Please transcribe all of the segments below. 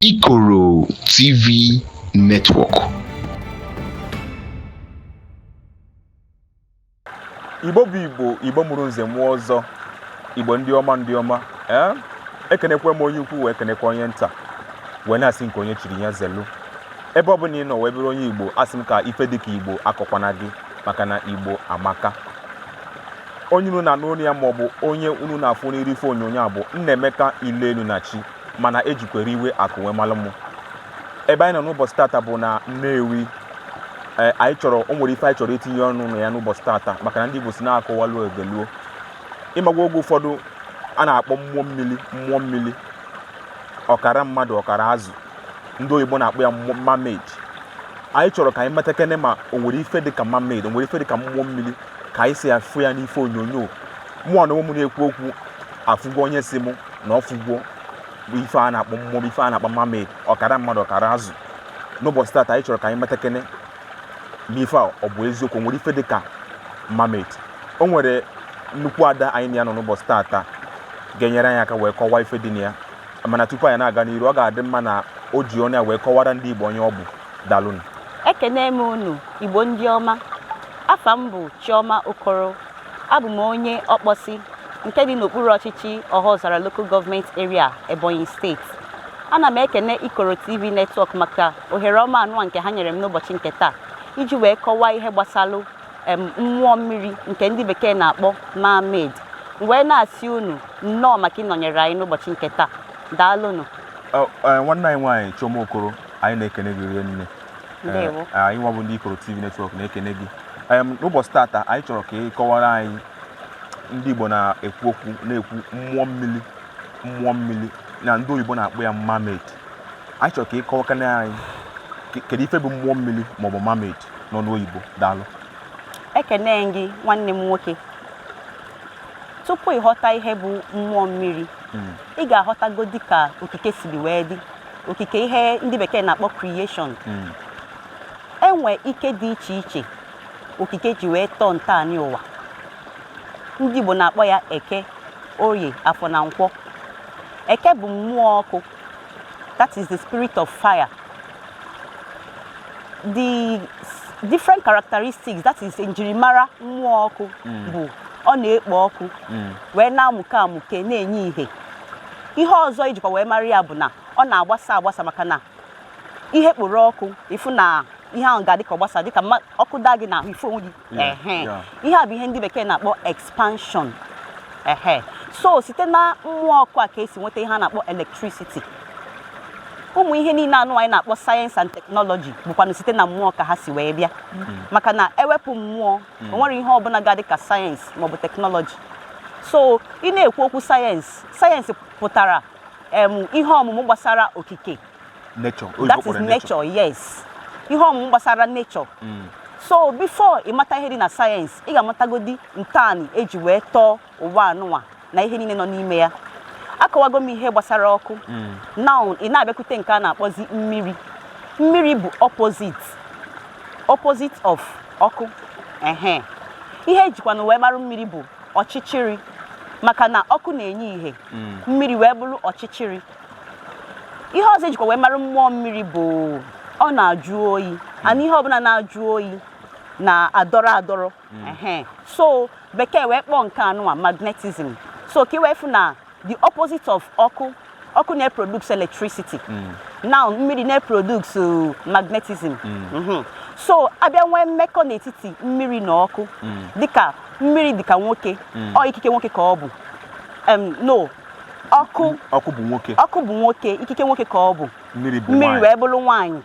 Ikoro TV Network. Igbo bụ Igbo, Igbo mụrụ nze mụọ ọzọ, Igbo ndị ọma, ndị ọma. Ee, ekenekwe m onye ukwu wee kenekwa onye nta, wee na-asị nke onye chiri ya zelu. Ebe ọ bụla ị nọ wee bụrụ onye Igbo, asị m ka ife dịka Igbo akọkwana gị, maka na Igbo amaka. Onye unu na-anụ olu ya maọbụ onye unu na-afụ n'iru ife onyonyo a bụ Nnaemeka Ilelunachi, mana ejikwere iwe akụ wee malụ mụ. Ebe anyị nọ n'ụbọchị tata bụ na Nnewi. Ee, anyị chọrọ, o nwere ife anyị chọrọ itinye ọnụ na ya n'ụbọchị tata, maka na ndị Igbo si na-akọwalu egeluo. Ịmagwa oge ụfọdụ a na-akpọ mmụọ mmiri, mmụọ mmiri ọkara mmadụ ọkara azụ, ndị oyibo na-akpọ ya mermaid. Anyị chọrọ ka anyị matakene ma o nwere ife dịka mermaid, o nwere ife dịka mmụọ mmiri ka anyị si afụ ya n'ife onyonyo. Mụọ na onwe m na-ekwu okwu afụgo onye si mụ na ọfụgwo bụ ife a na-akpọ mmụọ, ife a na-akpọ mermaid, ọkara mmadụ ọkara azụ. N'ụbọchị tata anyị chọrọ ka anyị matakene ma ife a ọ bụ eziokwu, o nwere ife dịka mermaid. O nwere nnukwu ada anyị na ya nọ n'ụbọchị tata ga-enyere anyị aka wee kọwaa ife dị na ya. Mana tupu anyị na-aga n'iru, ọ ga-adị mma na o ji ọnụ ya wee kọwara ndị Igbo onye ọ bụ. Daalụnụ. Ekene m unu, Igbo ndị ọma. Afa m bụ Chioma Okoro. Abụ m onye Ọkpọsị nke dị n'okpuru ọchịchị Ọhaọzara Local Government Area, Ebonyi Steeti. Ana m ekene Ikoro TV Network maka ohere ọma anụwa nke ha nyere m n'ụbọchị nke taa iji wee kọwaa ihe gbasalụ mmụọ mmiri nke ndị bekee na-akpọ mermaid. Wee na-asị unu nnọọ maka ịnọnyere anyị n'ụbọchị nke taa. Daalụnụ. Nwanne anyị nwaanyị Chioma Okoro, anyị na-ekene gị rie nne. Ndewo. Anyị nwa bụ ndị Ikoro TV Network na-ekene gị. N'ụbọchị tata anyị chọrọ ka ị kọwara anyị, ndị Igbo na-ekwu okwu na-ekwu mmụọ mmiri, mmụọ mmiri na ndị oyibo na-akpọ ya mermaid. Anyị chọrọ ka ị kọwakene anyị kedu ife bụ mmụọ mmiri maọbụ mermaid n'ọnụ oyibo. Daalụ. Ekene gị, nwanne m nwoke. Tupu ịghọta ihe bụ mmụọ mmiri, ị ga-aghọtago dịka okike siri wee dị, okike, ihe ndị bekee na-akpọ creation. Enwe ike dị iche iche okike ji wee tọọ ntọala ụwa. Ndị Igbo na-akpọ ya Eke, Oye, Afọ na Nkwọ. Eke bụ mmụọ ọkụ, that is the spirit of fire. The different characteristics, that is njirimara mmụọ ọkụ, bụ ọ na-ekpo ọkụ wee na-amụke amụke, na-enye ìhè. Ihe ọzọ ijikwa wee mara ya bụ na ọ na-agbasa agbasa, maka na ihe kporo ọkụ, ịfụ na ihe ahụ ga-adị ka ọ gbasa, dịka ọkụ daa gị n'ahụ, ifu onwe gị. Ehe. Ihe a bụ ihe ndị bekee na-akpọ expansion. Ehe, so site na mmụọ ọkụ a ka esi nweta ihe a na-akpọ electricity. Ụmụ ihe niile anụ anyị na-akpọ science and technology bụkwanụ site na mmụọ ka ha si wee bịa, maka na ewepụ mmụọ, o nwere ihe ọbụla ga-adị ka science maọbụ technology. So ị na-ekwu okwu sayensị, sayensị pụtara ihe ọmụmụ gbasara okike. Nature. Oyibo That is kpọrọ nature, yes, ihe ọmụmụ gbasara nature. So before ị mata ihe dị na sayensị, ị ga-amatagodi ntọala eji wee tọọ ụwa anụnwa na ihe niile nọ n'ime ya. Akọwago m ihe gbasara ọkụ. Now ị na-abịakwute nke a na-akpọzi mmiri. Mmiri bụ opposite of ọkụ. Ehe, ihe ejikwana wee mara mmiri bụ ọchịchịrị, maka na ọkụ na-enye ìhè, mmiri wee bụrụ ọchịchịrị. Ihe ọzọ ejikwa wee mara mmụọ mmiri bụ ọ na-ajụ oyi, ana ihe ọbụla na-ajụ oyi na-adọrọ adọrọ. Ehe, so bekee wee kpọọ nke anụnwa magnetism. So ka ị wee fụ na the opposite of ọkụ, ọkụ na-eproduce electricity, now mmiri na-eproduce magnetism. So abịa nwee mmekọ n'etiti mmiri na ọkụ, dịka mmiri dịka nwoke, ọ ikike nwoke ka ọ bụ. No, ọkụ. Ọkụ bụ nwoke. Ọkụ bụ nwoke, ikike nwoke ka ọ bụ. Mmiri bụ Mmiri nwaanyị. wee bụrụ nwaanyị.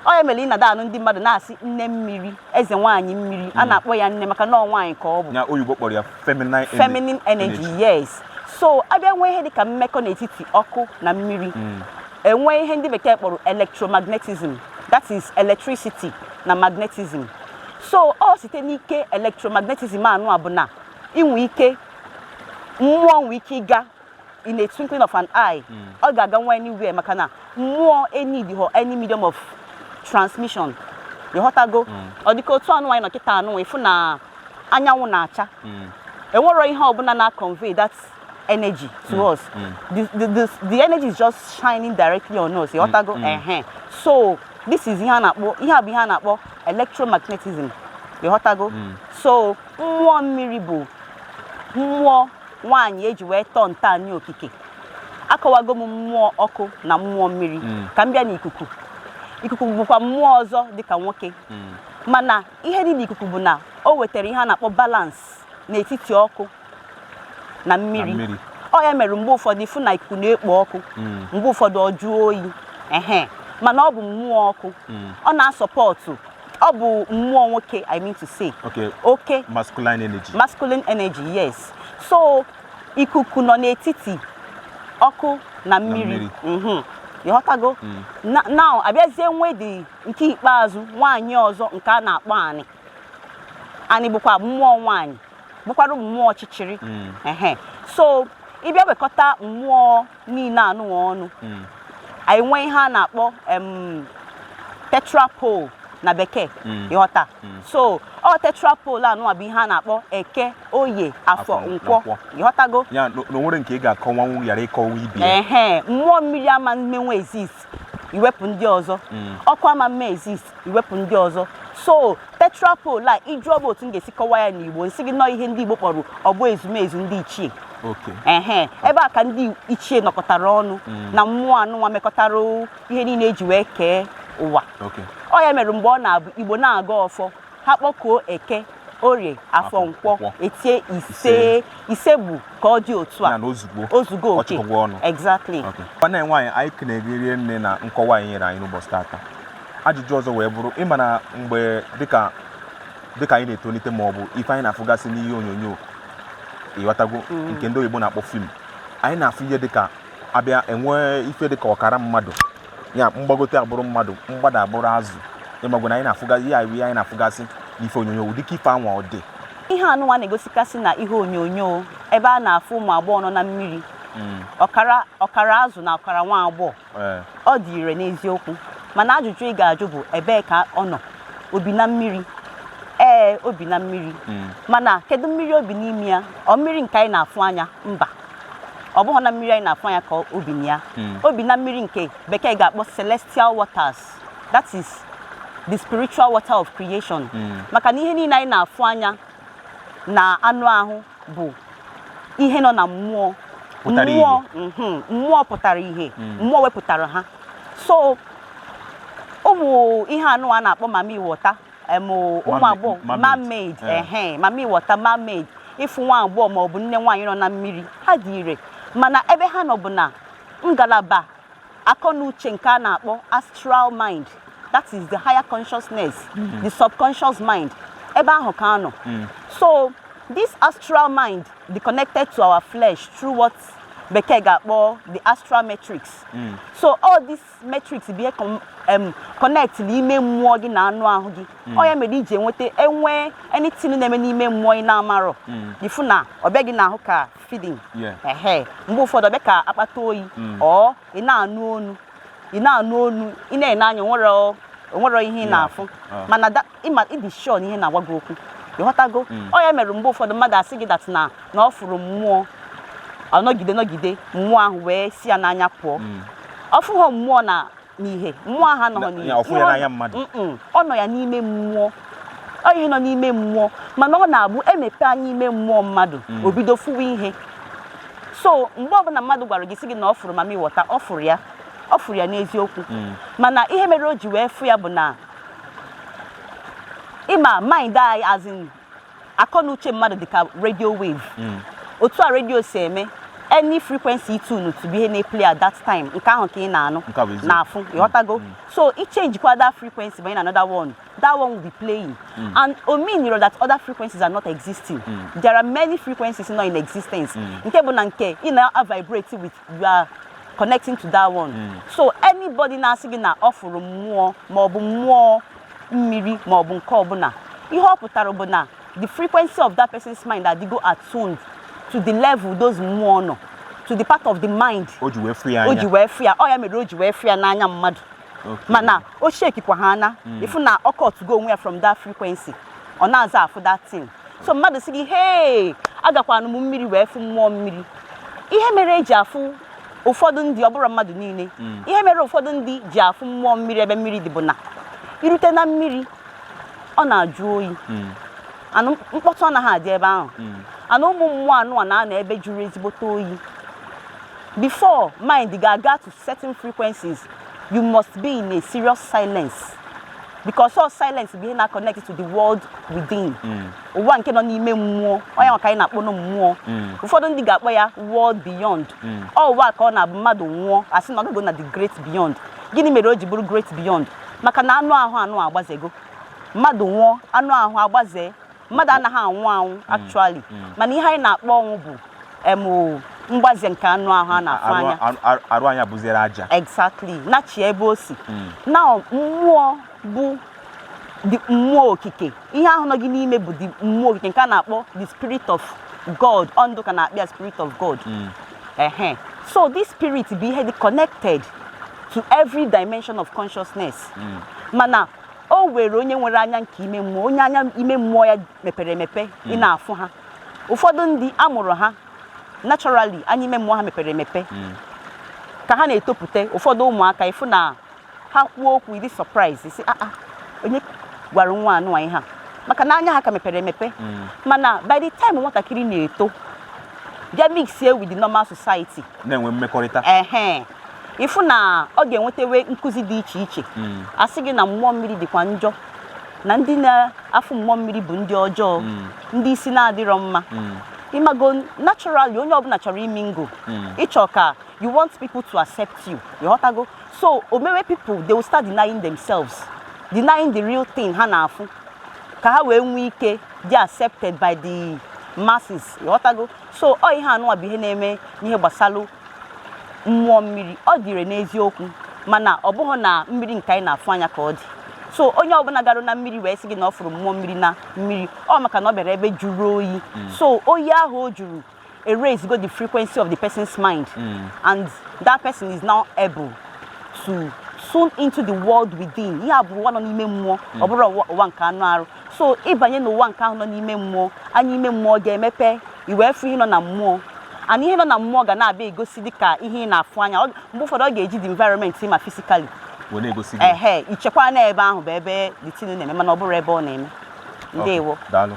Ọ ya mere ị na-ada anụ ndị mmadụ na-asị nne mmiri, eze nwaanyị mmiri. A na-akpọ ya nne maka na ọ nwaanyị ka ọ bụ. Ya oyibo kpọrọ ya feminine Feminine energy, yes. So abịa nwee ihe dịka mmekọ n'etiti ọkụ na mmiri, enwee ihe ndị bekee kpọrọ electromagnetism, that is electricity na magnetism. So ọ site n'ike electromagnetism anụ a bụ na inwe ike, mmụọ nwee ike ịga in a twinkling of an eye. Ọ ga-aga nwa anywhere, maka na mmụọ need ho any medium of transmission. Ịghọtago? Ọ dịka otu anụ anyị nọ kịta anụ, ịfụ na anyanwụ na-acha, enwero ihe ọbụla na-convey that energy to us. The energy is just shining directly on us, ịghọtago? Ehe, so this is ihe a na-akpọ, ihe a bụ ihe a na-akpọ electromagnetism, ịghọtago? So mmụọ mmiri bụ mmụọ nwaanyị eji wee tọọ ntọala okike. Akọwago m mmụọ ọkụ na mmụọ mmiri. Ka m bịa n'ikuku. Ikuku bụkwa mmụọ ọzọ dịka nwoke, mana ihe dị n'ikuku bụ na o wetara ihe a na-akpọ balance n'etiti ọkụ na mmiri. Na mmiri. Ọ ya mere mgbe ụfọdụ ịfụ na ikuku na-ekpo ọkụ, mgbe ụfọdụ ọ jụọ oyi. Ehe, mana ọ bụ mmụọ ọkụ. Ọ na-asupport, ọ bụ mmụọ nwoke, I mean to say. Okay. Masculine energy. Masculine energy, yes. So ikuku nọ n'etiti ọkụ na mmiri. Mmiri. Ịghọtago? Now abịazie nwee dị nke ikpeazụ, nwaanyị ọzọ nke a na-akpọ anị. Anị bụkwa mmụọ nwaanyị, bụkwara mmụọ ọchịchịrị. Ehe, so ịbịa wekọta mmụọ niile anụnwa ọnụ, anyị nwee ihe a na-akpọ tetrapole na bekee. Ịghọta? So ọ tetrapole anụnwa bụ ihe a na-akpọ Eke, Oye, Afọ, Afọ, Nkwọ. Nkwọ. Ịghọtago? Ya na onwere nke ị ga-akọwanwu ghara ịkọwa ibe ya. Ehe, mmụọ mmiri ama mmenwe exist iwepụ ndị ọzọ. Ọkụ ama mme exist iwepụ ndị ọzọ. So tetrapole a, ịjụọ bụ otu m ga-esi kọwa ya n'Igbo, nsị gị nọọ ihe ndị Igbo kpọrọ ọgbọ ezumezu ndị ichie. Ehe, ebe a ka ndị ichie nọkọtara ọnụ na mmụọ anụnwa mekọtara ihe niile eji wee kee ụwa. Ọ ya mere mgbe ọ na-abụ Igbo na-aga ọfọ, ha kpọkuo Eke, Orie, Afọ, Afọ, Nkwọ, Nkwọ. Etie ise. Ise bụ ka ọ dị otu a. Ya na ozugbo. Ozugbo oke. Ọ chịkọgwa ọnụ. Exactly. Okay. Nwanne anyị nwaanyị, anyị kenere gị rie nne na nkọwa anyị nyere anyị n'ụbọchị tata. Ajụjụ ọzọ wee bụrụ, ịma na mgbe dịka anyị na-etolite, ma ọ bụ ife anyị na-afụgasị n'ihe onyonyo, ịghọtago, nke ndị oyibo na-akpọ film, anyị na-afụ ihe dịka abịa enwee ife dịka ọkara mmadụ ya, mgbagote abụrụ mmadụ, mgbada abụrụ azụ. Ịmago na anyị na-afụgasị ihe ihe anyị na-afụgasị n'ife onyonyo, dịka ife anwa ọ dị? Ihe anụnwa na-egosikasị na ihe onyonyo ebe a na-afụ ụmụ agbọghọ nọ na mmiri, ọkara ọkara azụ na ọkara nwa agbọghọ, ọ dị ire n'eziokwu, mana ajụjụ ị ga-ajụ bụ, ebee ka ọ nọ? Obi na mmiri? Ee, obi na mmiri. Mana kedu mmiri obi n'ime ya? Ọ mmiri nke anyị na-afụ anya? Mba, ọ bụghị na mmiri anyị na-afụ anya ka obi na ya. Obi na mmiri nke bekee ga-akpọ celestial waters, that is the spiritual water of creation. Maka na ihe niile anyị na-afụ anya na anụ ahụ bụ ihe nọ na mmụọ. Pụtara. Mmụọ, mmụọ pụtara ihe. Mmụọ wepụtara ha. So ụmụ ihe anụ a na-akpọ mami water, ụmụ agbọghọ mermaid. Mermaid. Ehe, mami water, mermaid, ịfụ nwa agbọghọ ma ọ bụ nne nwaanyị nọ na mmiri, ha dị ire, mana ebe ha nọ bụ na ngalaba akọ na uche nke a na-akpọ astral mind, that is the higher consciousness, the subconscious mind. Ebe ahụ ka a nọ. So this astral mind dị connected to our flesh through what bekee ga-akpọ the astral matrix. So all this matrix bụ ihe connect n'ime mmụọ gị na anụ ahụ gị. Ọ ya mere iji enweta enwee anything na-eme n'ime mmụọ ị na-amarọ, ifu na ọ bịa gị n'ahụ ka feeling. Ehe, mgbe ụfọdụ ọ bịa ka akpata oyi. Ọ ị na-anụ onu, ị na-anụ onu, ị na-ene anya, onwero ihe ị na-afụ. Mana ịma ịdị sure na ihe na-agwa gị okwu, ịghọtago? Ọ ya mere mgbe ụfọdụ mmadụ asị gị that na ọ fụrụ mmụọ, ọ nọgide nọgide, mmụọ ahụ wee si ya n'anya pụọ. Ọ fụghọ mmụọ na n'ihe mmụọ ahụ anọghọ n'ihe. Ya, ọ fụ ya n'anya mmadụ. Ọ nọ ya n'ime mmụọ, ọ ihe nọ n'ime mmụọ, mana ọ na-abụ emepe anya ime mmụọ mmadụ, o bido fụwa ihe. So mgbe ọbụla mmadụ gwara gị sị gị na ọ fụrụ mami water, ọ fụrụ ya, ọ fụrụ ya n'eziokwu. Mana ihe mere o ji wee fụ ya bụ na ịma mind anyị, as in akọ na uche mmadụ, dịka radio wave. Otu a radio si eme, any frequency tune to be ihe na-play at that time, nke ahụ ka ị na-anụ Nke a bụ eziokwu. na-afụ, ịghọtago? So i change that frequency banye na another one, that one will be playing, and o mean that other frequencies are not existing. There are many frequencies not in existence. Nke bụ na nke ị na-vibrate with, you are connecting to that one. So anybody na-asị gị na ọ fụrụ mmụọ, ma ọ bụ mmụọ mmiri, ma ọ bụ nke ọbụla, ihe ọ pụtara bụ na the frequency of that person's mind adịgo attuned to the level those mmụọ nọ, to the part of the mind O ji wee fụ ya o anya. ji wee fụ ya. Ọ ya mere o ji wee fụ ya n'anya mmadụ. Mana o shekikwa ha ana, ịfụ na ọ kọtụgo onwe ya from that frequency, ọ na-aza afụ that thing. So mmadụ sị gị, "Hey, agakwanụ m mmiri wee fụ mmụọ mmiri," Ihe mere eji afụ ụfọdụ ndị, ọ bụrụ mmadụ niile, ihe mere ụfọdụ ndị ji afụ mmụọ mmiri ebe mmiri dị bụ na irute na mmiri, ọ na-ajụ oyi, anụ mkpọtụ anaghị adị ebe ahụ, anụ ụmụ mmụọ anụ a na-anọ ebe jụrụ ezigbote oyi. Before mind ga-aga to certain frequencies, you must be in a serious silence, because all silence bụ ihe na-connect to the world within, ụwa nke nọ n'ime mmụọ. Onye maka anyị na-akpọ mmụọ, ụfọdụ ndị ga-akpọ ya world beyond. Ọ ụwa ka ọ na-abụ mmadụ nwụọ, asị na ọ gago na the great beyond. Gịnị mere o ji bụrụ great beyond? Maka na anụ ahụ anụ agbazego. Mmadụ nwụọ, anụ ahụ agbazee. Mmadụ anaghị anwụ anwụ actually, mana ihe anyị na-akpọ ọnwụ bụ mgbaze nke anụ ahụ a na-afụ anya. Arụ anya bụziere aja. Exactly, nachi ebe o si na mmụọ bụ the mmụọ okike. Ihe ahụ nọ gị n'ime bụ the mmụọ okike nke a na-akpọ the spirit of God. Ọ ndụ ka na-akpọ ya spirit of God. Ehe, so this spirit bụ ihe dị connected to every dimension of consciousness, mana o were onye nwere anya nke ime mmụọ, onye anya ime mmụọ ya mepere emepe, ị na-afụ ha. Ụfọdụ ndị amụrụ ha naturally, anya ime mmụọ ha mepere emepe. Ka ha na-etopụta, ụfọdụ ụmụaka, ịfụ na ha kwuo okwu, ịdị surprise, sị, "Ah ah, onye gwara nwa anụwa ihe a?" Maka na anya ha ka mepere emepe. Mana by the time nwatakịrị na-eto, bịa mixie with the normal society, na-enwe mmekọrịta, ehe, ịfụ na ọ ga-enwetawe nkụzi dị iche iche. Asị gị na mmụọ mmiri dịkwa njọ, na ndị na-afụ mmụọ mmiri bụ ndị ọjọọ, ndị isi na-adịrọ mma. Ịmago, naturally, onye ọbụla chọrọ imi ngo, ịchọ ka you want people to accept you, ịghọtago? So omewe people, they will start denying themselves, denying the real thing ha na-afụ, ka ha wee nwee ike dị accepted by the masses, ịghọtago? So ọ ihe anụwa bụ ihe na-eme n'ihe gbasalụ mmụọ mmiri. Ọ dịrị n'eziokwu, mana ọ bụghị na mmiri nke anyị na-afụ anya ka ọ dị. So onye ọbụla gara na mmiri wee sị gị na ọ fụrụ mmụọ mmiri na mmiri, ọ maka na ọ bịara ebe jụrụ oyi. So oyi ahụ o jụrụ erase go the frequency of the person's mind, and that person is now able to tune into the world within. Ihe a bụ ụwa nọ n'ime mmụọ, ọ bụrụ ụwa nke anụ arụ. So ịbanye n'ụwa nke ahụ nọ n'ime mmụọ, anya ime mmụọ ga-emepe, i wee fụ ihe nọ na mmụọ, and ihe nọ na mmụọ ga na-abịa egosi dịka ihe ị na-afụ anya. Mgbe ụfọdụ, ọ ga-eji the environment ma physically wee na-egosi gị. Ehe, ichekwa na ebe ahụ bụ ebe the thing na-eme, mana ọ bụrụ ebe ọ na-eme. Ndewo. Okay, daalụ.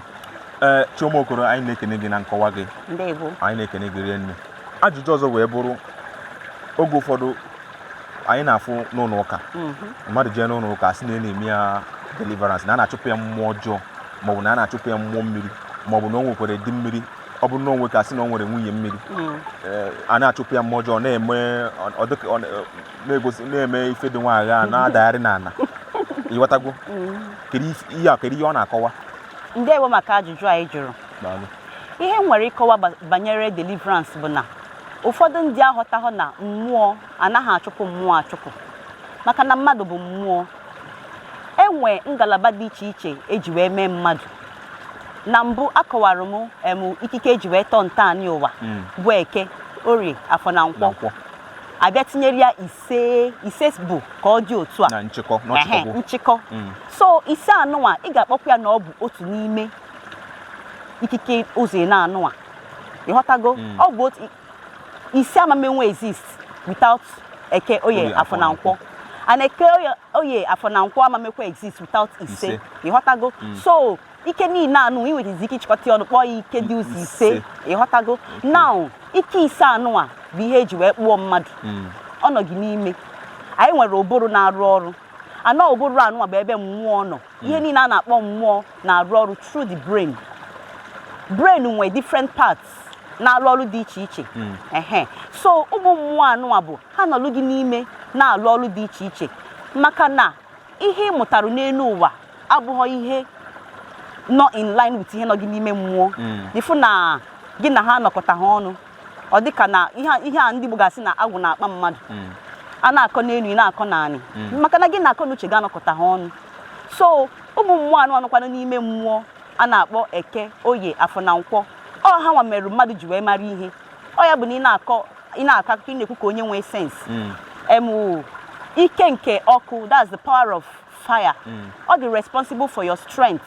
Ee, Chioma Okoro, anyị na-ekene gị na nkọwa gị. Ndewo. Anyị na-ekene gị rinne. Ajụjụ ọzọ wee bụrụ, oge ụfọdụ anyị na-afụ n'ụlọ ụka, mmadụ jee n'ụlọ ụka, sị na ị na-eme ya deliverance, na a na-achụpụ ya mmụọ ọjọọ, maọbụ na a na-achụpụ ya mmụọ mmiri, maọbụ na o nwekwara di mmiri, ọ bụrụ na o nwe ka sị na o nwere nwunye mmiri. Ee, a na-achụpụ ya mmụọ ọjọọ, na-eme ọ dịka ọ na-egosi, na-eme ife dị nwaanyị a na-adagharị n'ala, ịghọtago? Kedu ihe a, kedu ihe ọ na-akọwa? Ndewo maka ajụjụ anyị jụrụ. Daalụ. Ihe m nwere ịkọwa banyere deliverance bụ na ụfọdụ ndị aghọtaghọ na mmụọ anaghị achụpụ mmụọ achụpụ, maka na mmadụ bụ mmụọ. Enwe ngalaba dị iche iche eji wee mee mmadụ. Na mbụ akọwara m ikike eji wee tọọ ntọala ụwa, bụ Eke, Orie, Afọ na na Nkwọ. Nkwọ. Abịa tinyere ya ise. Ise bụ ka ọ dị otu a. Na nchịkọ na Ehe, ọchịkọgbu. Nchịkọ. So ise anụnwa, ị ga-akpọkwa ya na ọ bụ otu n'ime ikike ụzọ ị na-anụnwa, ịghọtago? Ọ bụ otu ise amamenwe exist without Eke, Oye, Oye, Afọ na Nkwọ, and Eke, Oye, Afọ na Nkwọ amamekwa exist without ise. Ise. Ịghọtago? So ike niile anụ, ị nwere ike ịchịkọta ya ọnụ, kpọọ ya ike dị ụzọ ise. Ise. Ịghọtago? Now, ike ise anụnwa bụ ihe eji wee kpụọ mmadụ. Ọ nọ gị n'ime. Anyị nwere ụbụrụ na-arụ ọrụ anọ. Ụbụrụ anụnwa bụ ebe mmụọ nọ. Ihe niile a na-akpọ mmụọ na-arụ ọrụ through the brain. Brain nwere different parts na-arụ ọrụ dị iche iche. Ehe, so ụmụ mmụọ anụnwa bụ ha nọlụ gị n'ime na-arụ ọrụ dị iche iche, maka na ihe ị mụtara n'elu ụwa abụghị ihe nọ in line with ihe nọ gị n'ime mmụọ. Ịfụ na gị na ha nọkọta ha ọnụ, ọ dịka na ihe a ndị Igbo ga-asị na agwụ na-akpa mmadụ. A na-akọ n'elu, ị na-akọ n'anị, maka na gị na-akọ n'uche gị anọkọta ha ọnụ. So ụmụ mmụọ anụ anọkwanụ n'ime mmụọ a na-akpọ Eke, Oye, Afọ na Nkwọ, ọ ha nwa mere mmadụ ji wee mara ihe. Ọ ya bụ na ị na-akọ akụkọ, ị na-ekwu ka onye nwee sense. Ike nke ọkụ, that's the power of fire, ọ dị responsible for your strength,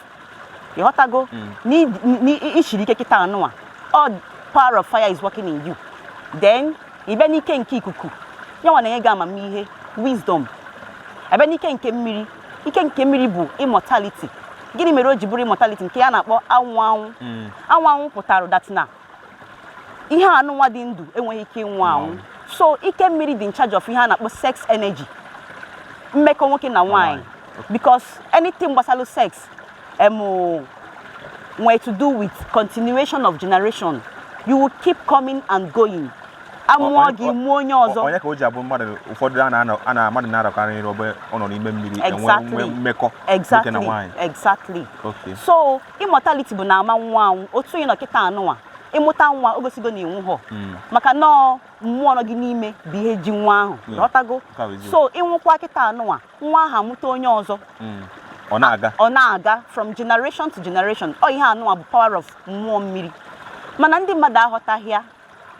ịghọtago? N'ishiri ike kịta anụnwa, ọ power of fire is working in you. Then ị bịa n'ike nke ikuku, yanwa na-enye gị amamihe, wisdom. Abịa n'ike nke mmiri, ike nke mmiri bụ immortality. Gịnị mere o ji bụrụ immortality? Nke ya na-akpọ anwụ anwụ. Anwụ anwụ pụtara that na ihe anụnwa dị ndụ enweghị ike ịnwụ anwụ. So ike mmiri dị in charge of ihe a na-akpọ sex energy, mmekọ nwoke na nwaanyị, because anything gbasara sex nwere to do with continuation of generation. You will keep coming and going. Amụọ gị, mụọ onye ọzọ. Onye ka o ji abụ mmadụ ụfọdụ a na mmadụ na-arọkarị nrọ ebe ọ nọ n'ime mmiri enwe mmekọ nwoke na nwaanyị. Exactly. So immortality bụ na ama nwa anwụ. Otu ị nọ kịta anụnwa, ịmụta nwa, o gosigo na ịnwụghọ, maka nọọ mmụọ nọ gị n'ime bụ ihe ji nwa ahụ. Ghọtago? Nke a bụ eziokwu. So ịnwụkwa kịta anụnwa, nwa ahụ amụta onye ọzọ. Ọ na-aga. Ọ na-aga from generation to generation. Ọ ihe anụnwa bụ power of mmụọ mmiri, mana ndị mmadụ aghọtaghị ya.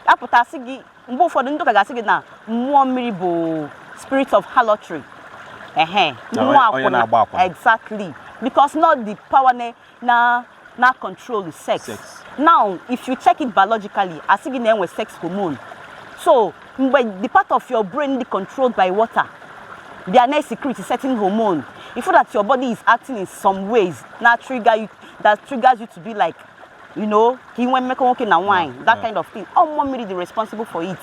Apụtasị gị mgbe ụfọdụ, ndị ụka ga-asị gị na mmụọ mmiri bụ spirit of harlotry, ehe. Na mmụọ onye akwụna. Na-agba akwụna. Exactly, because not the power na control sex. Sex. Now if you check it biologically, asị gị na enwe sex hormone. So mgbe the part of your brain dị controlled by water bịa na-secrete certain hormone, you feel that your body is acting in some ways na trigger you, that triggers you to be like, ka ị nwee mmekọ nwoke na nwaanyị, that kind of thing. Ọ mmụọ mmiri dị responsible for it.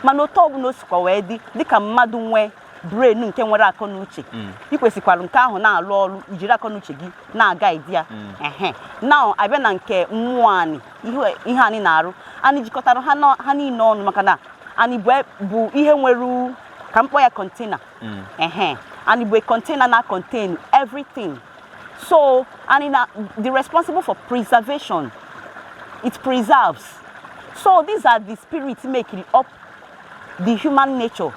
Mana otu ọbụla o sikwa wee dị, dịka mmadụ nwee brain nke nwere akọ na uche, ị kwesịkwara nke ahụ na-alụ ọrụ, ijiri akọ na uche gị na-aga idi ya. Ehe, now abịa na nke mmụọ anyị, ihe anyị na-arụ, anyị jikọtara ha ha niile ọnụ, maka na anyị bụ ihe nwere ka mkpọ ya container. Ehe, anyị bụ a container na contain everything. So anyị na the responsible for preservation. It preserves. So these are the spirits making up the human nature.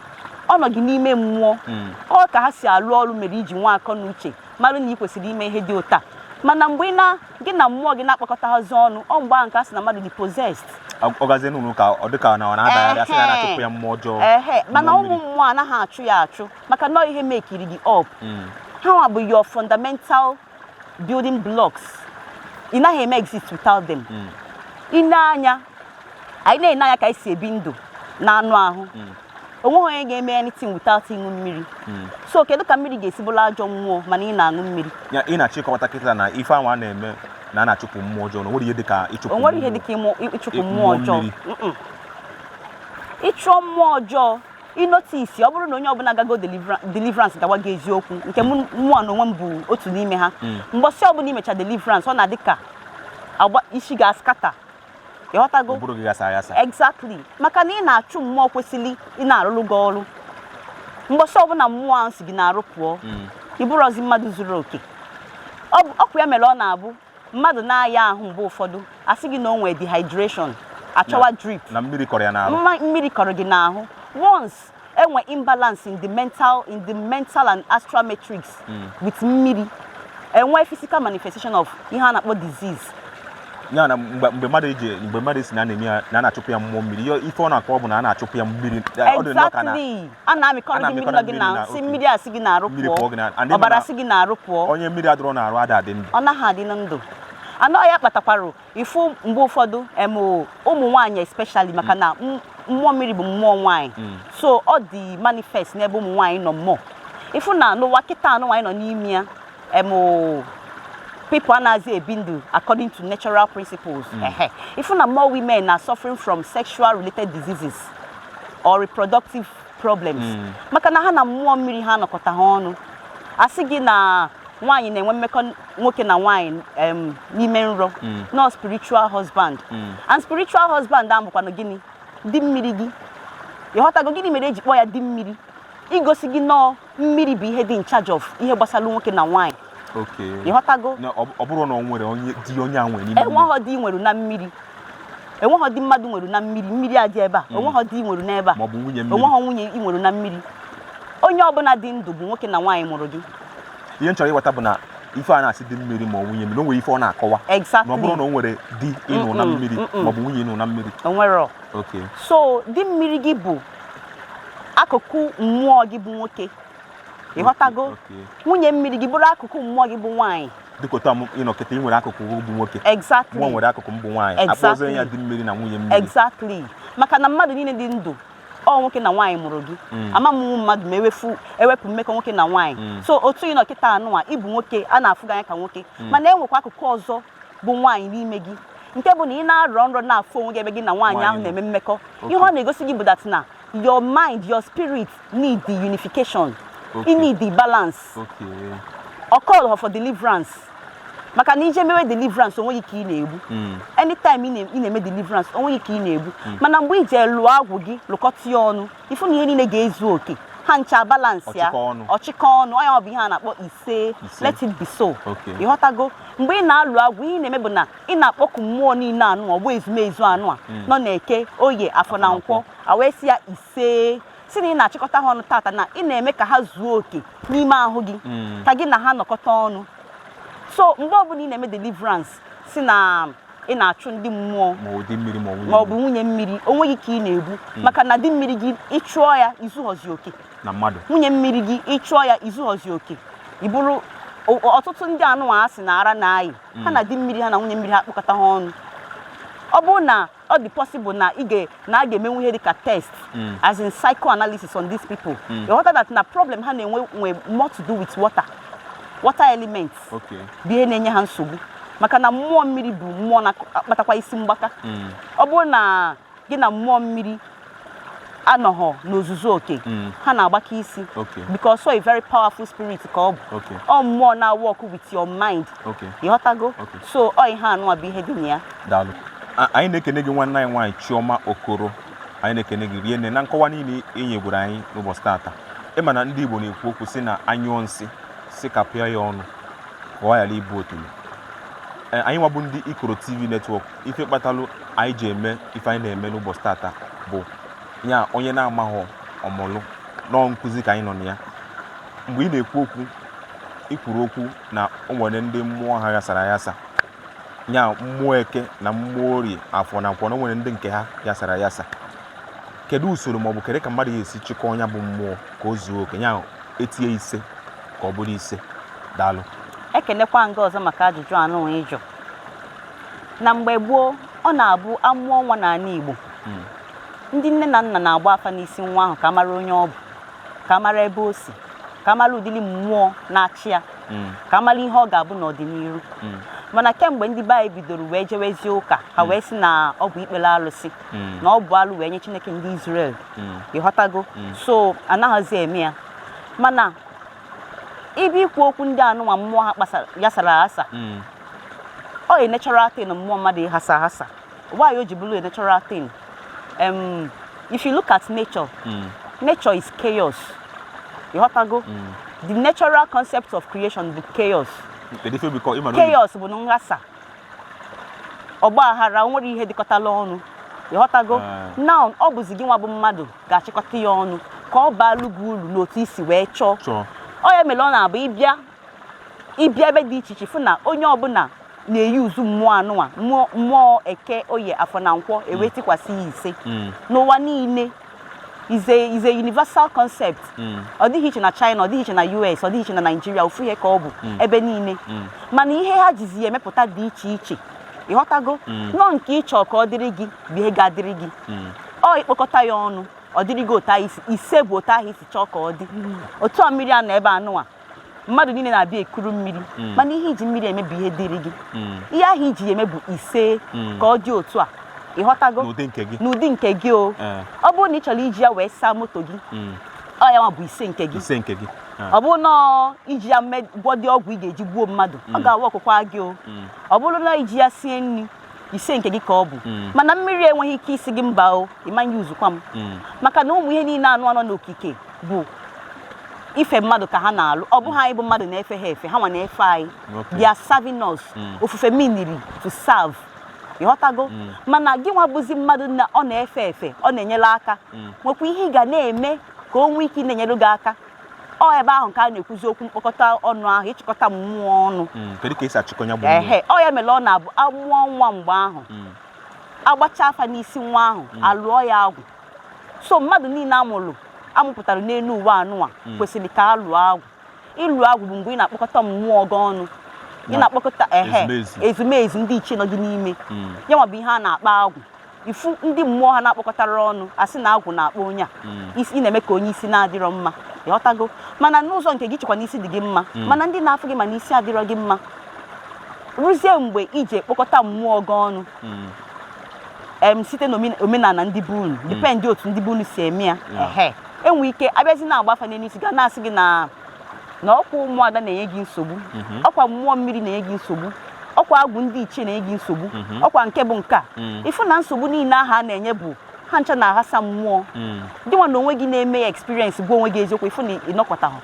Ọ nọ gị n'ime mmụọ. Ọ ka ha si alụ ọrụ mere iji nwa akọ na uche mara na ị kwesịrị ime ihe dị ụta. Mana mgbe ị na gị na mmụọ gị na-akpakọtaghịzi ọnụ, ọ mgbe ahụ nke a sị na mmadụ dị possessed. Ọ gazie n'ụlọ ụka, ọ dịka na ọ na-adagharị, asị na a na-achụpụ ya mmụọ ọjọọ. Ehe, mana mmụọ ụmụ mmiri. mmụọ anaghị achụ ya achụ, maka na ọ ihe mekiri gị up. Ha nwa bụ your fundamental building blocks. Ị naghị eme exist without them. Ị na-anya, anyị na-ene anya ka anyị si ebi ndụ na anụ ahụ. Onweghị onye ga-eme anything without ịṅụ mmiri. So kedu ka mmiri ga-esi bụrụ ajọ mmụọ mana ị na-aṅụ mmiri? Ya ị na-achọ ịkọwata kịta na ife ahụ a na-eme na a na-achụpụ mmụọ ọjọọ, na o nwere ihe dịka ịchụpụ O nwere ihe mmụọ. dịka ịchụpụ mmụọ mmụọ ọjọọ. mmiri. Ịchụọ mmụọ ọjọọ, ịnotice, ọ bụrụ na onye ọbụla gago deliverance gawa gị eziokwu, nke mụ mụọ na onwe m bụ otu n'ime ha, mgbọsị ọbụla imecha deliverance, ọ na-adị ka agba isi ga-ascatter. Ịghọtago? Ụbụrụ gị gasa aghasa. Exactly, maka na ị na-achụ mmụọ kwesịrị ị na-arụrụ gị ọrụ. Mgbọsị ọbụla mmụọ ahụ si gị na-arụ pụọ, ị bụrụzi mmadụ zuru oke. Ọkwa ya mere ọ na-abụ mmadụ na-aya ahụ, mgbe ụfọdụ asị gị na o nwee dehydration, achọwa drip. Na mmiri kọrọ ya n'ahụ. Mmiri kọrọ gị n'ahụ. Once enwe imbalance in the mental and astral matrix with mmiri, enwe physical manifestation of ihe a na-akpọ disease. Ya na mgbe mmadụ si na a na-eme ya na a na-achụpụ ya mmụọ mmiri, ife ọ na-akọ bụ na a na-achụpụ ya mmiri. Ọ dị nnọọ ka na Exactly, a na-amịkọrọ A gị mmiri na-amịkọrọ nọ gị mmiri na na si okay. mmiri a si gị na-arụ Mmiri pụọ pụọ gị na and ọbara ịma na si gị na-arụ pụọ. Onye mmiri adịrọ na-arụ ada adị ndụ. Ọ naghị adị na ndụ anọ. Ya kpatakwara ifu mgbe ụfọdụ em ụmụ nwaanyị especially, maka na mmụọ mmiri bụ mmụọ nwaanyị. So ọ dị manifest n'ebe ụmụ nwaanyị nọ mmụọ. Ifu na n'ụwa kịta anụ nwaanyị nọ n'ime ya, em people anaghịzi ebi ndụ according to natural principles. Ehe, ifu na more women are suffering from sexual related diseases or reproductive problems, maka na ha na mmụọ mmiri ha nọkọta ha ọnụ. Asị gị na nwaanyị na-enwe mmekọ nwoke na nwaanyị n'ime nrọ, no spiritual husband. And spiritual husband ahụ bụkwanụ gịnị? Di mmiri gị. Ịghọtago gịnị mere eji kpọọ ya di mmiri? Igosi gị nọọ mmiri bụ ihe dị in charge of ihe gbasara nwoke na nwaanyị. Ịghọtago? Na ọ bụrụ na ọ nwere onye di onye a nwere n'ime mmiri. Enweghọ di nwere na mmiri, enweghọ di mmadụ nwere na mmiri. Mmiri adị ebe a, onweghọ di nwere n'ebe a. Ma ọ bụ nwunye mmiri. Onweghọ nwunye ị nwere na mmiri. Onye ọbụla dị ndụ bụ nwoke na nwaanyị mụrụ gị. Ihe m chọrọ ịghọta bụ na ife a na-asị di mmiri ma ọ nwunye mmiri, o nwere ife ọ na-akọwa na ọ bụrụ na o nwere di ịnụ na mmiri ma ọ bụ nwunye ịnụ na mmiri. Onwero. So di mmiri gị bụ akụkụ mmụọ gị bụ nwoke. Ịghọtago? Okay. Nwunye mmiri gị bụrụ akụkụ mmụọ gị bụ nwaanyị. Dịka otu a m ịnọ kịta, ị nwere akụkụ bụ nwoke, mụọ nwere akụkụ m bụ nwaanyị. Akpọzie ya di mmiri na nwunye mmiri. Exactly. Maka na mmadụ niile dị ndụ, ọ nwoke na nwaanyị mụrụ gị. Ama m mmadụ ma ewepụ mmekọ nwoke na nwaanyị. So otu ị nọ kịta anụnwa, ịbụ nwoke, a na-afụ gị anya ka nwoke, mana enwekwa akụkụ ọzọ bụ nwaanyị n'ime gị, nke bụ na ị na-arọ nrọ na-afụ onwe gị ebe gị na nwaanyị ahụ Nwaanyị nọ. na-eme mmekọ. Ihe ọ na-egosi gị bụ that na your mind, your spirit need the unification. You need the balance. Ọ call for deliverance, maka na ije mewe deliverance, onweghị ka ị na-egbu. Anytime ị na-eme deliverance, onweghị ka ị na-egbu. Mana mgbe ije lụọ agwụ gị, lụkọta ya ọnụ, ifu na ihe niile ga-ezu oke, ha ncha balance ya. Ọchịkọ ọnụ. Ọchịkọ ọnụ. Ọ ya bụ ihe a na-akpọ ise. Ise. Let it be so. Ịghọtago? Mgbe ị na-alụ agwụ, ihe ị na-eme bụ na ị na-akpọku mmụọ niile anụ ọgbọ ezumezu anụ a nọ na-eke, oye, afọ na nkwọ, a wee sị ya ise, si na ị na-achịkọta ha ọnụ tata, na ị na-eme ka ha zuo oke n'ime ahụ gị, ka gị na ha nọkọta ọnụ. So mgbe ọbụla ị na-eme deliverance, si na ị na-achụ ndị mmụọ, Ma ọ dị mmiri ma ọ ma ọ bụ nwunye mmiri, onweghị ka ị na-egbu, maka na di mmiri gị, ịchụọ ya, izughọzi oke. Na mmadụ. Nwunye mmiri gị, ịchụọ ya, izughọzi oke. Ị bụrụ ọtụtụ ndị anụnwa a sị na ara na-ayị ha na di mmiri ha na nwunye mmiri ha kpọkọta ha ọnụ, ọ bụrụ na ọ dị possible na ị ga na a ga-emenwu ihe dịka test, as in psychoanalysis on these people, ịghọta that na problem ha na-enwe nwe more to do with water elements bụ ihe na-enye ha nsogbu, maka na mmụọ mmiri bụ mmụọ na-akpatakwa isi mgbaka. Ọ bụrụ na gị na mmụọ mmiri anọghọ n'ozuzu oke, ha na-agbaka isi, because so a very powerful spirit ka ọ bụ. Ọ mmụọ na-work with your mind. Ịghọtago? Okay. So ọ ihe anụwa bụ ihe dị na ya. Daalụ. Anyị na-ekene gị, nwanne anyị nwaanyị Chioma Okoro. Anyị na-ekene gị rie nne na nkọwa niile e nyegwuru anyị n'ụbọchị tata. Ịma na ndị Igbo na-ekwu okwu sị na anyụọ nsị, sị ka pịa ya ọnụ ka ọ ghara ibu otulu. Ee, anyị nwabụ ndị Ikoro TV Network, ife kpatalụ anyị ji eme ife anyị na-eme n'ụbọchị tata bụ ya onye na-amaghọ ọmụlụ nọọ nkụzi ka anyị nọ na ya. Mgbe ị na-ekwu okwu, ị kwuru okwu na o nwere ndị mmụọ ha ghasara aghasa, nya mmụọ eke na mmụọ orie, afọ na nkwọ, na o nwere ndị nke ha yasara ayasa. Kedu usoro maọbụ kedu ka mmadụ ga-esi chịkọọ ya bụ mmụọ ka o zuo oke, ya etinye ise ka ọ bụrụ ise? Daalụ. Ekenekwa nga ọzọ maka ajụjụ anụ ịjụ. Na mgbe gboo, ọ na-abụ amụọ nwa n'ala Igbo, ndị nne na nna na-agba afa n'isi nwa ahụ ka a mara onye ọ bụ, ka a mara ebe o si, ka a mara ụdịrị mmụọ na-achị ya, ka a mara ihe ọ ga-abụ n'ọdịnihu. Mana kemgbe ndị be anyị bidoro wee jewezie ụka, ha wee sị na ọ bụ ikpere alụsị, na ọ bụ alụ wee nye Chineke ndị Israel. Ịghọtago? So anaghịzi eme ya. Mana ibe ikwu okwu ndị anụnwa mmụọ ha kpasara yasara aghasa, ọ a natural thing mmụọ mmadụ ịghasa aghasa. Why o ji bụrụ a natural thing? If you look at nature, nature is chaos. Ịghọtago? The natural concept of creation bụ chaos. Kedu ife bikọ ịma na Chaos bụ na nghasa, ọgba aghara, o nwere ihe dịkọtala ọnụ. Ịghọtago? Ah. Now ọ bụzi gị nwa bụ mmadụ ga-achịkọta ya ọnụ ka ọ baalụ gị uru n'otu isi wee chọọ. Chọọ. Ọ ya mere ọ na-abụ ịbịa ebe dị iche iche, fụ na onye ọbụla na-eyi uzu mmụọ anụnwa, mmụọ eke, oye, afọ na nkwọ, ewee tikwasị ya ise. N'ụwa niile is a universal concept. Ọ dịghị iche na China, ọ dịghị iche na US, ọ dịghị iche na Nigeria. Ofu ihe ka ọ bụ ebe niile, mana ihe ha jizi ya emepụta dị iche iche. Ịghọtago? Nọ nke ịchọ ka ọ dịrị gị bụ ihe ga-adịrị gị. Ọ ịkpọkọta ya ọnụ, ọ dịrị gị otu ahụ isi ise bụ otu ahụ isi chọọ ka ọ dị. Otu a mmiri a nọ ebe anụnwa, mmadụ niile na-abịa ekuru mmiri, mana ihe iji mmiri eme bụ ihe dịrị gị. Ihe ahụ iji ya eme bụ ise ka ọ dị otu a. Ịghọtago? N'ụdị nke gị. N'ụdị nke gị o. Ọ bụrụ na ị chọrọ iji ya wee saa moto gị, ọ ya nwa bụ ise nke gị. Ise nke gị. Ah. Ọ bụrụ na iji ya gwọdị ọgwụ ị ga-eji gbuo mmadụ, ọ ga-awa ọkụkwa gị o. Ọ bụrụ na iji ya sie nri, ise nke gị ka ọ bụ. Mana mmiri enweghị ike isi gị mba o, ịmanye uzukwa m, maka na ụmụ ihe niile anụ anọ n'okike bụ ife mmadụ ka ha na-alụ. Ọ bụghị anyị bụ mmadụ na-efe ha efe, ha nwa na-efe anyị. They are serving us. Ofufe meaniri to serve. Ịghọtago? Mana gị nwa bụzi mmadụ na ọ na-efe efe, ọ na-enyere aka, nwekwa ihe ị ga na-eme ka o nwee ike ị na-enyere gị aka. Ọ ebe ahụ ka a na-ekwuzi okwu mkpokọta ọnụ ahụ, ịchịkọta mmụọ ọnụ. Kedu ka esi achịkọ ya bụ mmụọ? Ehe, ọ ya mere ọ na-abụ amụọ nwa, mgbe ahụ agbacha afa n'isi nwa ahụ, alụọ ya agwụ. So mmadụ niile amụrụ amụpụtara n'elu ụwa anụnwa kwesịrị ka a lụọ agwụ. Ịlụ agwụ bụ mgbe ị na-akpọkọta mmụọ gị ọnụ, ị Na na-akpọkọta, ehe, ezumezu. Ezumezu ndị ichie nọ gị n'ime. Ya nwa bụ ihe a na-akpa agwụ. Ị fụ ndị mmụọ ha na-akpọkọtara ọnụ, asị na agwụ na-akpọ onye a. Isi ị na-eme ka onye isi na-adịrọ mma, ịghọtago? Mana n'ụzọ nke gị, chekwa na isi dị gị mma, mana ndị na-afụ gị ma na isi adịrọ gị mma. Rụzie mgbe ije kpọkọta mmụọ gị ọnụ site n'omenala ndị be unu, depend otu ndị be unu si eme ya. Ehe, enwe ike abịazi na-agba afa n'elu isi, ga na-asị gị na ọkwa ụmụada na-enye gị nsogbu, ọkwa mmụọ mmiri na-enye gị nsogbu, ọkwa agwụ ndị ichie na-enye gị nsogbu, ọkwa nke bụ nke a. Ịfụ na nsogbu niile ahụ a na-enye bụ ha ncha na-aghasa mmụọ gị nwa na onwe gị na-eme ya experience. Gwa onwe gị eziokwu, ịfụ na ịnọkwatahụ,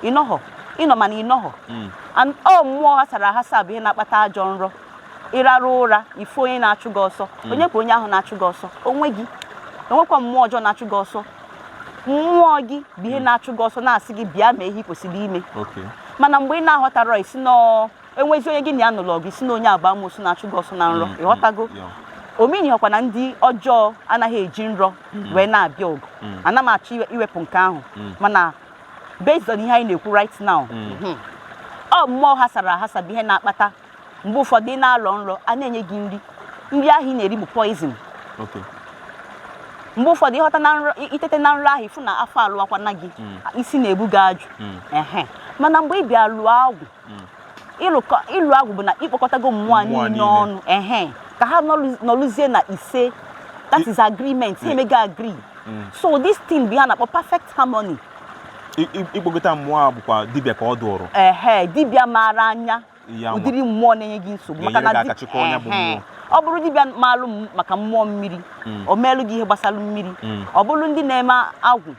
ịnọghọ, ịnọ mana ịnọghọ. And ọ mmụọ ghasara aghasa bụ ihe na-akpata ajọ nrọ. Ịrarụ ụra, ifu onye na-achụ gị ọsọ. Onye bụ onye ahụ na-achụ gị ọsọ? Onwe gị. Enwekwa mmụọ ọjọọ na-achụ gị ọsọ. Mmụọ gị bụ ihe na-achụ gị ọsọ, na-asị gị bịa mee ihe ị kwesịrị ime. Mana mgbe ị na-aghọtara, isi nọọ enwezi onye gị na ya nụrụ ọgụ, isi na onye agba amoosu na-achụ gị ọsọ na nrọ. Ịghọtago? Yeah. Omenihọkwa na ndị ọjọọ anaghị eji nrọ wee na-abịa ọgụ. Ana m achọ iwepụ nke ahụ, mana based on ihe anyị na-ekwu right now, ọ mmụọ ghasara aghasa bụ ihe na-akpata mgbe ụfọdụ ị na-alọ nrọ, a na-enye gị nri, nri ahụ ị na-eri bụ poison. Mgbe ụfọdụ ịghọta na nrọ, itete na nrọ ahụ, ịfụ na afọ alụwakwana gị, isi na-ebu gị ajụ. Ehe, mana mgbe ị bịa lụọ agwụ, ịlụ agwụ bụ na ịkpọkọtago mmụọ Mmụọ niile niile. ọnụ, ehe, ka ha nọlụzie na ise, that is agreement, ha emego agree. So this thing bụ ihe a na-akpọ perfect harmony. Ịkpọkọta mmụọ a bụkwa dibịa ka ọ dụrụ. Ehe, dibịa maara anya Ya nwa. ụdịrị mmụọ na-enye gị nsogbu. Ga-enyere Maka na gị aka chịkọọ ya bụ mmụọ. Ọ bụrụ dibịa maalụ maka mmụọ mmiri, o meelụ gị ihe gbasara mmiri. Ọ bụrụ ndị na-eme agwụ,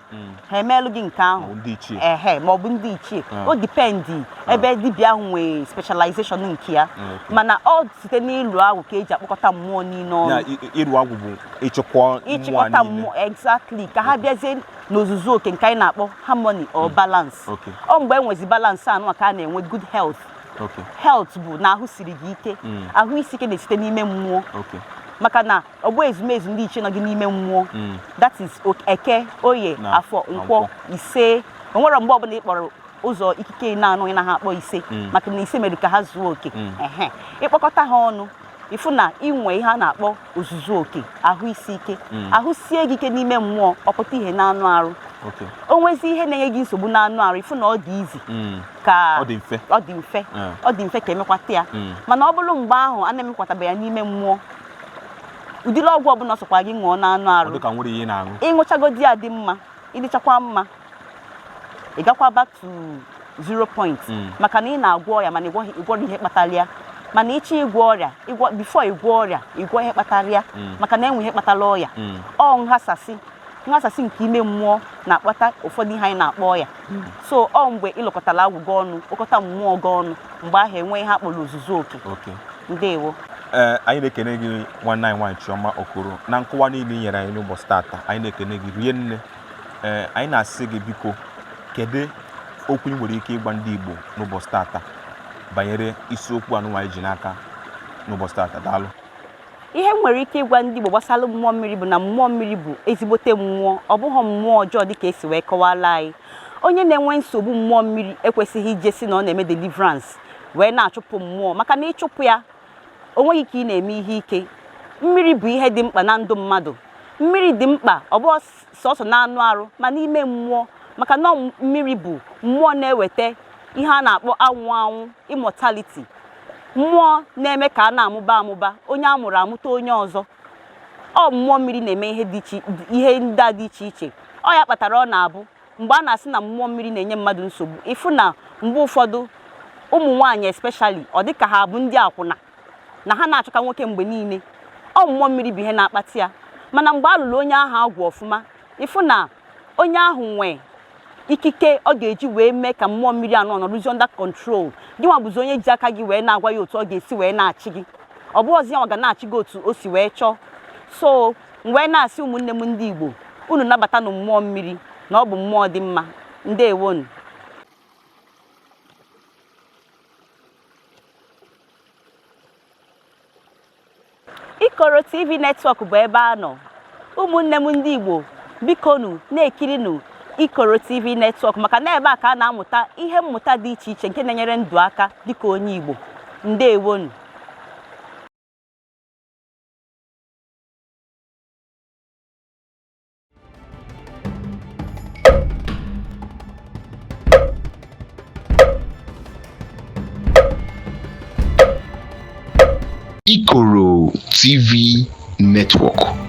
ha emeelụ gị nke ahụ. Ma ọ bụ ndị ichie. Ehe, ma ọ bụ ndị ichie. O depend ebe dibịa ahụ nwee specialization nke ya. Mana ọ site n'ịlụ agwụ ka eji akpọkọta mmụọ niile ọnụ. Ya ịrụ agwụ bụ ịchịkwa mmụọ Ịchịkọta niile. mmụọ, exactly, ka ha bịazie n'ozuzu oke, nke anyị na-akpọ harmony or balance. Ọ mgbe e nwezi balance anụ ka a na-enwe good health. Health bụ na ahụ siri gị ike. Ahụ isi ike na-esite n'ime mmụọ, maka na ọgbọ ezumezu ndị ichie nọ gị n'ime mmụọ. That is eke, oye, Na afọ, na nkwọ, nkwọ. Ise. O nwere mgbe ọbụla ị kpọrọ ụzọ ikike na-anụ ị na ha akpọ ise, maka na ise mere ka ha zuo oke. Ehe, ịkpọkọta ha ọnụ, ịfụ na inwe ihe a na-akpọ ozuzu oke, ahụ isi ike. Ahụ sie gị ike n'ime mmụọ, ọpụta ihe n'anụ arụ. O nwezi ihe na-enye gị nsogbu n'anụ arụ, ịfụ na ọ dị izi ka Ọ dị mfe. Ọ dị mfe. Ọ dị mfe ka emekwata ya. Mana ọ bụrụ mgbe ahụ a na-emekwatabe ya n'ime mmụọ, ụdịrị ọgwụ ọbụla sọkwa gị ṅụọ n'anụ Ọ arụ, dị ka nwere ihe ị na-aṅụ. Ịṅụchagodi ya dị mma, ịdịchakwa mma, ị gakwa back to zero point, maka na ị na-agwọ ọrịa mana ịgwọrọ ihe kpatara ya. Mana ịchọ ịgwọ ọrịa, ịgwọ before ịgwọ ọrịa, ịgwọ ihe kpatara ya, maka na enwe ihe kpatara ọrịa. Ọ nghasasị nke ime mmụọ na-akpata ụfọdụ ihe anyị na-akpọ ọya. So ọ mgbe ịlụkọtara agwụ gị ọnụ, kpọkọta mmụọ gị ọnụ, mgbe ahụ enwe ihe akpọrọ ozuzu oke. Ndewo. Ee, anyị na-ekene gị, nwanne anyị nwaanyị Chioma Okoro, na nkọwa niile i nyere anyị n'ụbọchị tata. Anyị na-ekene gị rie nne. Ee, anyị na-asị gị, biko, kedu okwu ị nwere ike ịgwa ndị Igbo n'ụbọchị tata banyere isiokwu anụnwa anyị ji n'aka n'ụbọchị tata? Daalụ. Ihe m nwere ike ịgwa ndị Igbo gbasara mmụọ mmiri bụ na mmụọ mmiri bụ ezigbote mmụọ. Ọ bụghị mmụọ ọjọọ dịka esi wee kọwala anyị. Onye na-enwe nsogbu mmụọ mmiri ekwesịghị ije si na ọ na-eme deliverance wee na-achụpụ mmụọ, maka na ịchụpụ ya, o nweghị ka ị na-eme ihe ike. Mmiri bụ ihe dị mkpa na ndụ mmadụ. Mmiri dị mkpa, ọ bụghị sọsọ na anụ arụ, ma n'ime mmụọ, maka na mmiri bụ mmụọ na-eweta ihe a na-akpọ anwụ anwụ, immortality, mmụọ na-eme ka a na-amụba amụba, onye a mụrụ amụta onye ọzọ. Ọ mmụọ mmiri na-eme ihe dị iche, ihe ndị a dị iche iche. Ọ ya kpatara ọ na-abụ mgbe a na-asị na mmụọ mmiri na-enye mmadụ nsogbu, ịfụ na mgbe ụfọdụ ụmụ nwaanyị especially, ọ dị ka ha bụ ndị akwụna na ha na-achọka nwoke mgbe niile. Ọ mmụọ mmiri bụ ihe na-akpata ya. Mana mgbe a lụrụ onye ahụ agwụ ọfụma, ịfụ na onye ahụ nwee ikike ọ ga-eji wee mee ka mmụọ mmiri anọ nọrụzi under control. Gị nwa bụzi onye ji aka gị wee na-agwa ya otu ọ ga-esi wee na-achị gị. Ọ bụghịzi ya nwa ga na-achị gị otu o si wee chọọ. So m wee na-asị ụmụnne m ndị Igbo, unu nabata na mmụọ mmiri, na ọ bụ mmụọ dị mma. Ndewonu. Ikoro TV Network bụ ebe a nọ. Ụmụnne m ndị Igbo, bikonu, na-ekirinu Ikoro TV Network, maka na ebe a ka a na-amụta ihe mmụta dị iche iche nke na-enyere ndụ aka dịka onye Igbo. Ndewonu. Ikoro TV Network.